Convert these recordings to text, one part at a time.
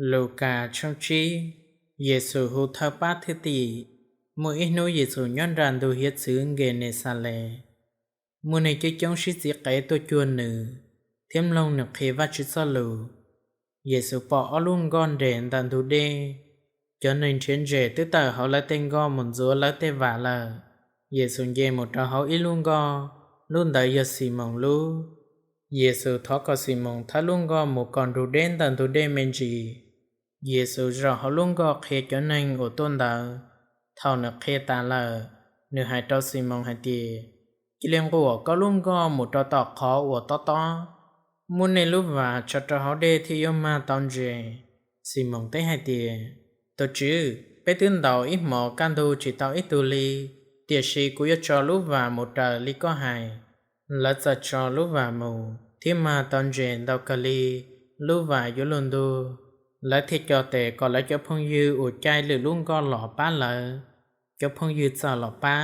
Lukas tshooj tsib. Yexus hu thawj pab thwj tim. Muaj ib hnub Yexus nyob nram ntug hiav txwv Nkenexales. Muaj neeg coob coob sib txiv qev tuaj cuag nws thiab mloog nws qhia Vajtswv Txojlus. Yexus pom ob lub nkoj nres ntawm ntug dej. Cov neeg nrhiav ntses twb tawm hauv lawv tej nkoj mus ntxuav lawv tej vam lawm. Yexus nce mus rau hauv ib lub nkoj, lub ntawd yog Ximoos lub. Yexus thov kom Ximoos thawb lub nkoj mus kom nrug deb ntawm ntug dej me ntsis. Yexus zaum hauv lub nkoj qhia cov neeg uas tuaj ntawd. Thaum nws qhia tas lawm, nws hais rau Ximoos hais tias, Cia li nquam koj lub nkoj mus rau tom qhov uas tob tob, muab nej lub vam tso rau hauv dej thiaj yuav mag tau ntses. Ximoos teb hais tias, Tus Tswv, peb twb ntaus ib hmos kaj ntug tsis tau ib tug li, tiam sis kuv yuav tso lub vam mus raws li koj hais. Lawv txawm tso lub vam mus thiab mag tau ntses ntau kawg li, lub vam yuav luag ntug. Lawv thiaj co tes kom lawv cov phooj ywg uas caij lwm lub nkoj los pab lawv. Cov phooj ywg txawm los pab,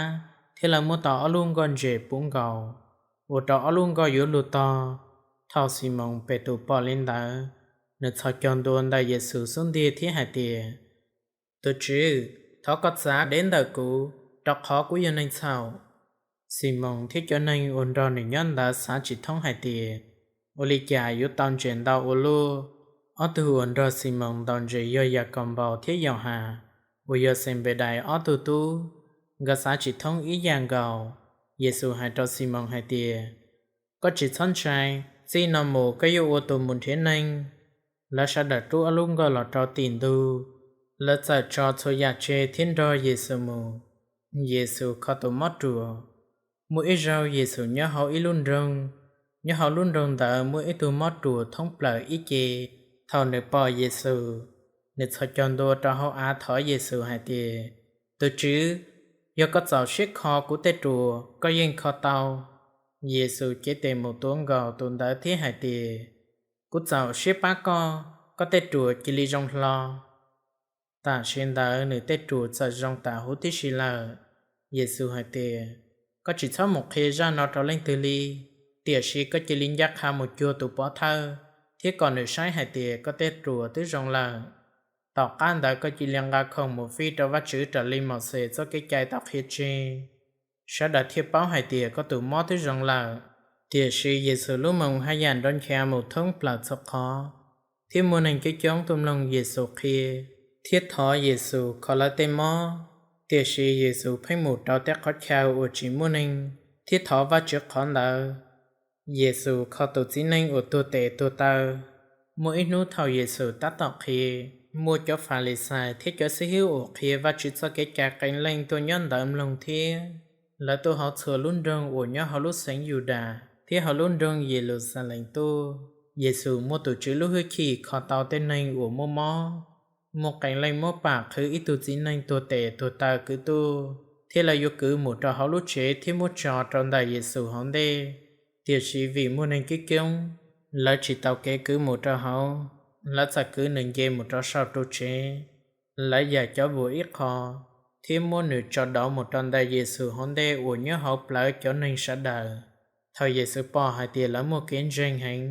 thiab lawv muab tau ob lub nkoj ntses puv nkaus, ua rau ob lub nkoj yuav luag tog. Thaum Ximoos Petus pom li ntawd, nws txhos caug ntua ntawm Yexus xub ntiag thiab hais tias, Tus Tswv, thov koj txav deb ntawm kuv, rau qhov kuv yog neeg txhaum. Ximoos thiab cov neeg uas nrog nws nyob ntawd xav tsis thoob hais tias, Ua li cas yuav tau ntses ntau ua luaj? Ob tug uas nrog Ximoos ntaus ntses yog Yakaunpaus thiab Yauhas, uas yog Xenpedais ob tug tub. Nkawd xav tsis thoob ib yam nkaus. Yexus hais rau Ximoos hais tias, Koj tsis txhob ntshai, txij no mus koj yuav ua tus mus nrhiav neeg. Lawv sawv daws rub ob lub nkoj los rau tim ntug, lawv txawm tso txhua yam tseg thiab nrog Yexus mus. Yexus kho tus mob ruas. Muaj ib zaug Yexus nyob hauv ib lub nroog, nyob hauv lub nroog ntawd muaj ib tug mob ruas thoob plaws ib ce. Thaum nws pom Yexus, nws txhos caug ntua rau hauv av thov Yexus hais tias, Tus Tswv, yog koj txaus siab kho kuv tej ruas, koj yeej kho tau. Yexus cev tes mus tuav nkaus tus ntawd thiab hais tias, Kuv txaus siab pab koj, koj tej ruas cia li zoo hlo. Tam sim ntawd nws tej ruas txawm zoo tas huv tib si lawm. Yexus hais tias, Koj tsis txhob mus qhia zaj no rau leej twg li, tiam sis koj cia li ncaj qha mus cuag tus pov thawj thiab kom nws saib hais tias koj tej ruas twb zoo lawm. Tom qab ntawd koj cia li nqa khoom mus fij rau Vajtswv raws li Mauxes txoj kev cai tau qhia tseg. Sawv daws thiaj paub hais tias koj tus mob twb zoo lawm. Tiam sis Yexus lub moo haj yam nrov ncha mus thoob plaws txhua qhov, thiab muaj neeg coob coob tuaj mloog Yexus qhia thiab thov Yexus kho lawv tej mob. Tiam sis Yexus pheej mus rau tej qhov chaw uas tsis muaj neeg thiab thov Vajtswv qhov ntawd. Yexus kho tus txiv neej uas tuag tes tuag taw. Muaj ib hnub thaum Yexus tab tom qhia, muaj cov Falixais thiab cov xib hwb uas qhia Vajtswv txoj kev cai qee leej tuaj nyob ntawd mloog thiab. Lawv tuaj hauv txhua lub nroog uas nyob hauv lub xeev Yudas thiab hauv lub nroog Yeluxalees tuaj. Yexus muaj tus Tswv lub hwj chim kho tau tej neeg uas muaj mob. Muaj qee leej muab pam qhwv ib tug txiv neej tuag tes tuag taw kwv tuaj, thiab lawv yuav kwv mus rau hauv lub tsev thiab muab tso rau ntawm Yexus hauv ntej. Tiam sis vim muaj neeg coob coob, lawv tsis tau kev kwv mus rau hauv, lawv txawm kwv nws nce mus rau saum ru tsev. Lawv yawm cov vuas ib qho, thiab muab nws tso dauv mus rau ntawm Yexus hauv ntej uas nyob hauv plawv cov neeg sawv daws. Thaum Yexus pom hais tias lawv muaj kev ntseeg heev,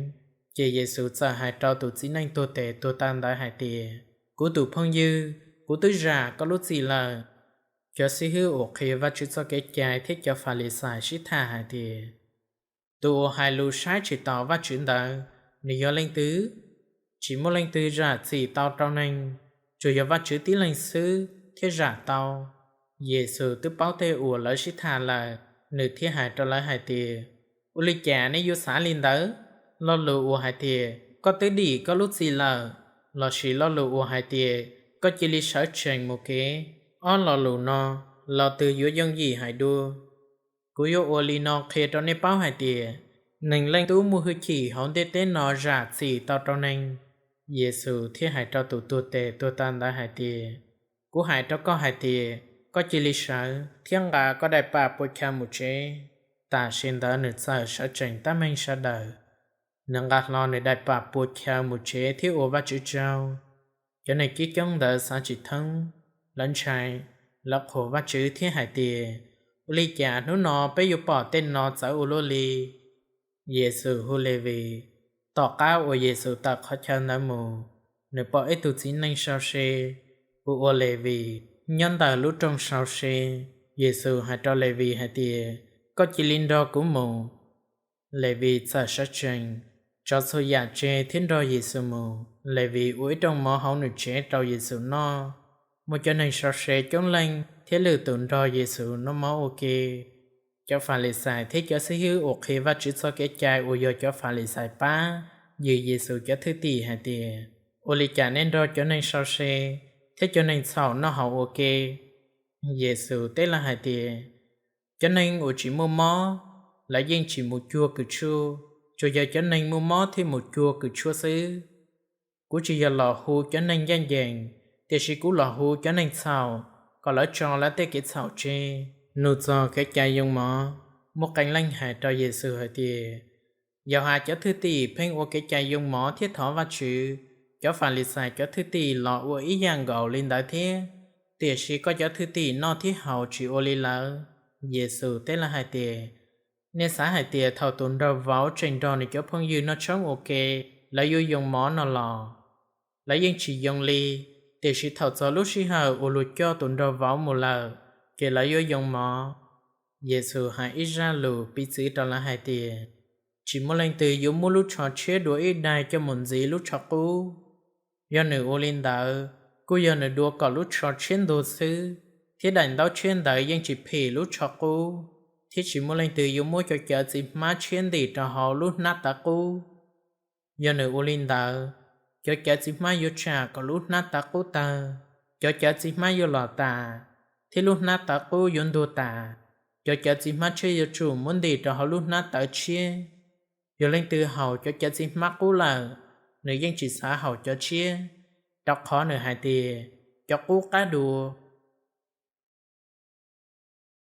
ces Yexus txawm hais rau tus txiv neej tuag tes tuag taw ntawd hais tias, Kuv tus phooj ywg, kuv twb zam koj lub txim lawm. Cov xib hwb uas qhia Vajtswv txoj kev cai thiab cov Falixais sib tham hais tias, Tus uas hais lus saib tsis taus Vajtswv ntawd, nws yog leej twg? Tsis muaj leej twg zam txim tau rau neeg, tsuas yog Vajtswv tib leeg xwb thiaj zam tau. Yexus twb paub tej uas lawv sib tham lawm, nws thiaj hais rau lawv hais tias, Ua li cas nej yuav xav li ntawd? Lo lus uas hais tias, Koj twb dim koj lub txim lawm, lossis lo lus uas hais tias, Koj cia li sawv tsees mus kev? Ob lo lus no, lo twg yuav yooj yim hais dua? Kuv yuav ua li no qhia rau nej paub hais tias, Neeg Leej Tub muaj hwj chim hauv ntiaj teb no zam txim tau rau neeg. Yexus thiaj hais rau tus tuag tes tuag taw ntawd hais tias, Kuv hais rau koj hais tias, koj cia li sawv thiab nqa koj daim pam pua chaw mus tsev. Tam sim ntawd nws txawm sawv tsees tab meeg sawv daws. Nws nqa hlo nws daim pam pua chaw mus tsev thiab ua Vajtswv tsaug. Cov neeg coob coob ntawd xav tsis thoob, lawv ntshai, lawv qhuas Vajtswv thiab hais tias, Ua li cas hnub no peb yuav pom tej no txawv ua luaj li? Yexus hu Levis. Tom qab uas Yexus tawm qhov chaw ntawd mus, nws pom ib tug txiv neej sau se uas hu ua Levis nyob ntawm lub rooj sau se. Yexus hais rau Levis hais tias, Koj cia li nrog kuv mus. Levis txawm sawv tsees, tso txhua yam tseg thiab nrog Yexus mus. Levis ua ib rooj mov hauv nws tsev rau Yexus noj. Muaj cov neeg sau se coob leej thiab lwm tus nrog Yexus noj mov ua ke. Cov Falixais thiab cov xib hwb uas qhia Vajtswv txoj kev cai uas yog cov Falixais pab yws Yexus cov thwj tim hais tias, Ua li cas nej nrog cov neeg sau se thiab cov neeg txhaum noj haus ua ke? Yexus teb lawv hais tias, Cov neeg uas tsis muaj mob, lawv yeej tsis mus cuag kws tshuaj, tsuas yog cov neeg muaj mob thiaj mus cuag kws tshuaj xwb. Kuv tsis yog los hu cov neeg ncaj ncees, tiam sis kuv los hu cov neeg txhaum kom lawv tso lawv tej kev txhaum tseg. Nug txog kev cai yoo mov, muaj qee leej hais rau Yexus hais tias, Yauhas cov thwj tim pheej ua kev cai yoo mov thiab thov Vajtswv, cov Falixais cov thwj tim los ua ib yam nkaus li ntawd thiab, tiam sis koj cov thwj tim noj thiab haus tsis ua li lawv. Yexus teb lawv hais tias, Nej xav hais tias thaum tus nraug vauv tseem nrog nws cov phooj ywg noj tshoob ua ke, lawv yuav yoo mov no los? Lawv yeej tsis yoo li, tiam sis thaum txog lub sij hawm uas luag coj tus nraug vauv mus lawm, ces lawv yuav yoo mov. Yexus hais ib zaj lus piv txwv rau lawv hais tias, Tsis muaj leej twg yuav muab lub tsho tshiab dua ib daig coj mus ntxiv lub tsho qub. Yog nws ua li ntawd, kuj yog nws dua kom lub tsho tshiab ntuag xwb, thiab daim ntaub tshiab ntawd yeej tsis phim lub tsho qub. Thiab tsis muaj leej twg yuav muab cov cawv txiv hmab tshiab ntim rau hauv lub hnab tawv qub. Yog nws ua li ntawd, cov cawv txiv hmab yuav tsham kom lub hnab tawv qub tawg, cov cawv txiv hmab yuav los tas, thiab lub hnab tawv qub yuav ntuag tas. Cov cawv txiv hmab tshiab yuav tsum muab ntim rau hauv lub hnab tawv tshiab. Yog leej twg haus cov cawv txiv hmab qub lawm, nws yeej tsis xav haus cov tshiab, rau qhov nws hais tias, Cov qub qab dua.